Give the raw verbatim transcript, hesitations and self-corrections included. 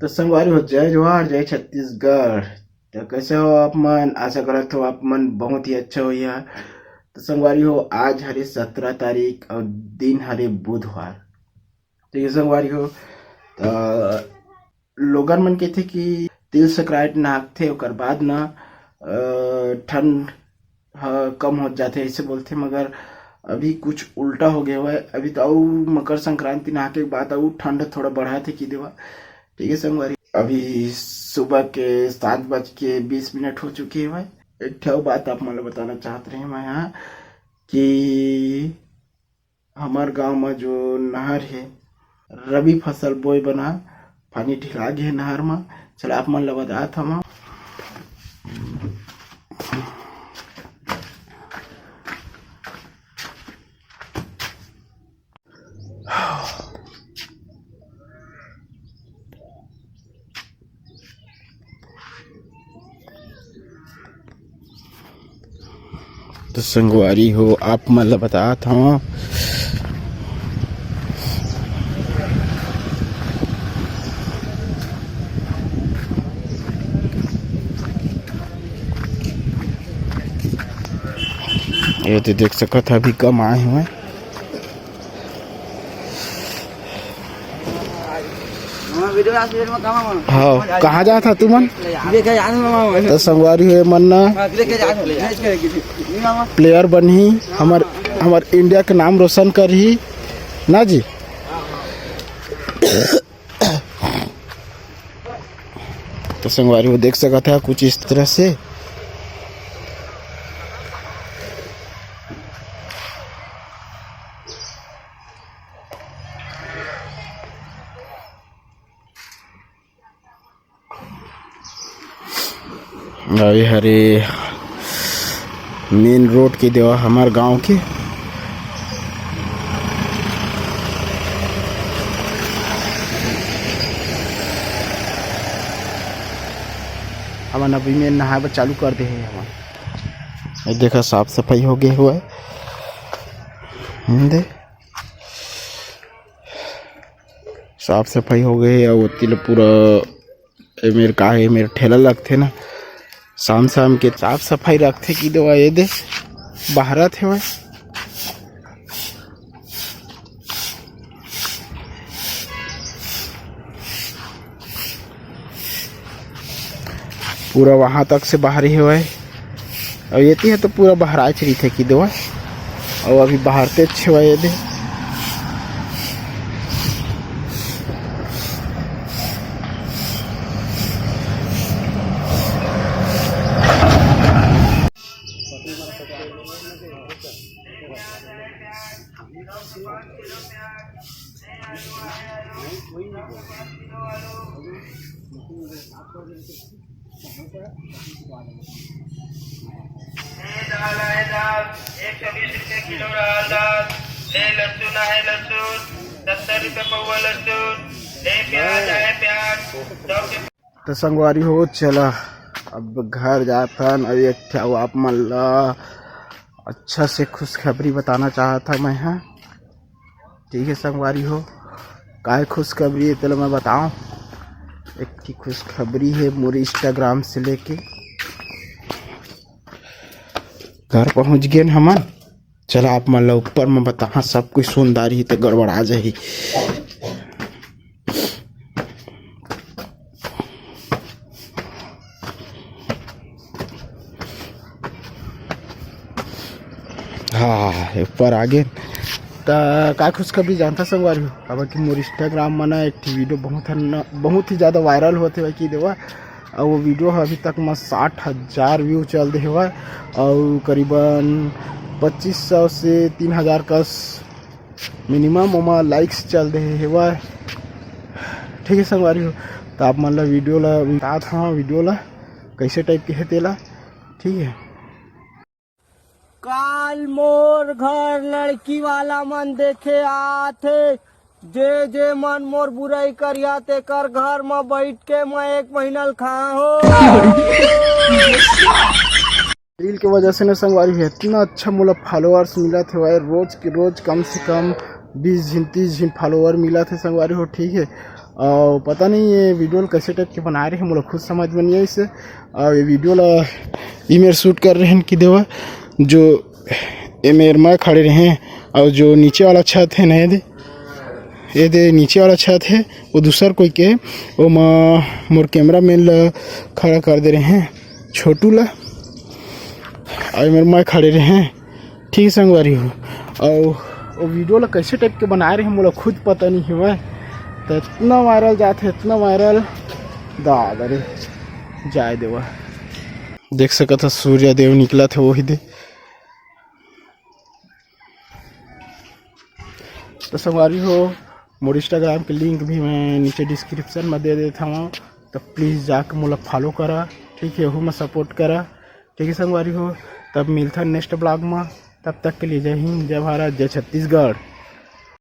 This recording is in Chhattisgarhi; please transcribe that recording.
तो संगवारी हो, जय जोहार, जय छत्तीसगढ़। तो कैसे हो आप मन? आशा करत हो आप मन बहुत ही अच्छा हो यार। तो संगवारी हो, आज हरे सत्रह तारीख और दिन हरे बुधवार। तो ये संगवारी हो, तो लोगन मन कहथे कि तिल संक्रांति नाहकथे, ओकर बाद ना, अ, ठंड ह कम हो जाथे, ऐसे बोलथे, मगर अभी कुछ उल्टा हो गया हुआ है। अभी तो अउ मकर संक्रांति नहा के बाद अउ ठंड थोड़ा बढ़ा थे कि देवा। ठीक है संगवारी, अभी सुबह के सात बज के बीस मिनट हो चुके हुए। एक ठो बात आप मन ल बताना चाहत रहे मैं यहाँ कि हमर गांव म जो नहर हे, रबी फसल बोए बना पानी ढिला गे हे नहर म। चल आप मन ल बतात हव। तो संगवारी हो, आप मन ल बतात हव, ये तो देख सकत ह, अभी कम आए हुए। हाँ, कहाँ जात ह तुमन? तो संगवारी हो, मन ना प्लेयर बनही, हमर, हमर इंडिया के नाम रोशन करही ना जी। तो संगवारी हो, देख सकत ह कुछ इस तरह से। अउ ये हरे मेन रोड के देवा हमर गांव के। हमन अभी में नहाए बर चालू कर दे हे हमन। ये देखा, साफ सफाई हो गए हुआ है। हम्म, दे। साफ सफाई हो गए हे। अउ ओती ले पूरा ए मेर का हे, ए मेर ठेला लगथे ना, शाम शाम के साफ सफाई रखथे कि देवा, ये दे बहरत हेवय। पूरा वहां तक से बहरे हेवय। अउ एती ह तो पूरा बहराच रहिथे कि देवा, अउ अभी बहरते हेवय ये दे। ए दाल, ए दाल, एक सौ बीस रुपये किलो रहा दाल। ले लहसुन, आहे लहसुन, सत्तर रुपये पौवा लहसुन। ले प्याज, आहे प्याज, सौ के। तो संगवारी हो, चला अब घर जाथन। अउ एक ठो आप मन ला अच्छा से खुशखबरी बताना चाहत हा मैं हा। ठीक है संगवारी हो, काय खुशखबरी है तेला मैं बताऊं। एक ठो खुशखबरी है मोर Instagram से लेके। घर पहुंच गेन हमन। चला आप मन ला ऊपर में बताहा, सब कुछ सुंदर ही तो गड़बड़ा जाही। हाँ, ऊपर आ गेन। त का खुशखबरी जानता संगवारी हो, काबर कि मोर Instagram म ना एक ठो video बहुत हन, बहुत ही ज्यादा viral होत हे कि देवा, अउ वो video ह अभी तक म साठ हजार view चल दे हेवय, अउ करीबन पच्चीस सौ से तीन हजार कस minimum ओमा likes चल दे हेवय। ठीक है संगवारी हो, त आप मन ला video ला बतात हव, video ला कैसे type के हे तेला। ठीक है। काल मोर घर लड़की वाला मन देखे आथे, जे जे मन मोर बुराई करिया तेकर घर म बैठ के मैं एक महीना ल खाहूं। रील के वजह से ना संगवारी हो, इतना अच्छा मोला followers मिलत हे भाई, रोज के रोज कम से कम बीस झिन तीस झिन follower मिलत हे संगवारी हो, ठीक है। अउ पता नहीं ये वीडियो ल कैसे टाइप के बनाए रहे, मोला खुद समझ में नहीं आइस। अउ ये वीडियो ला ये मेर शूट कर रहे हैं कि देवा, जो ये मेर मैं खड़े रहे हैं, अउ जो नीचे वाला छत है ना, ये दे, ये दे नीचे वाला छत है, वो दूसर कोई के, वो मा मोर कैमरा मैन ला खड़ा कर दे रहे हैं, छोटू ला, अउ ये मेर मैं खड़े रहे हैं। ठीक है संगवारी हो, अउ वो वीडियो ला कैसे टाइप के बनाए रहे मोला खुद पता नहीं हवय, तो इतना वायरल जात है, इतना वायरल, दादा रे, जाए देवा। देख सकत ह सूर्य देव निकलत हे वही दे। तो संगवारी हो, मोर इंस्टाग्राम के लिंक भी मैं नीचे डिस्क्रिप्शन में दे देत हवं, तो प्लीज जाके मोला फॉलो करा, ठीक है, ओहू में सपोर्ट करा, ठीक है संगवारी हो। तब मिलथन नेक्स्ट ब्लॉग में, तब तक के लिए जय हिंद, जय भारत, जय छत्तीसगढ़।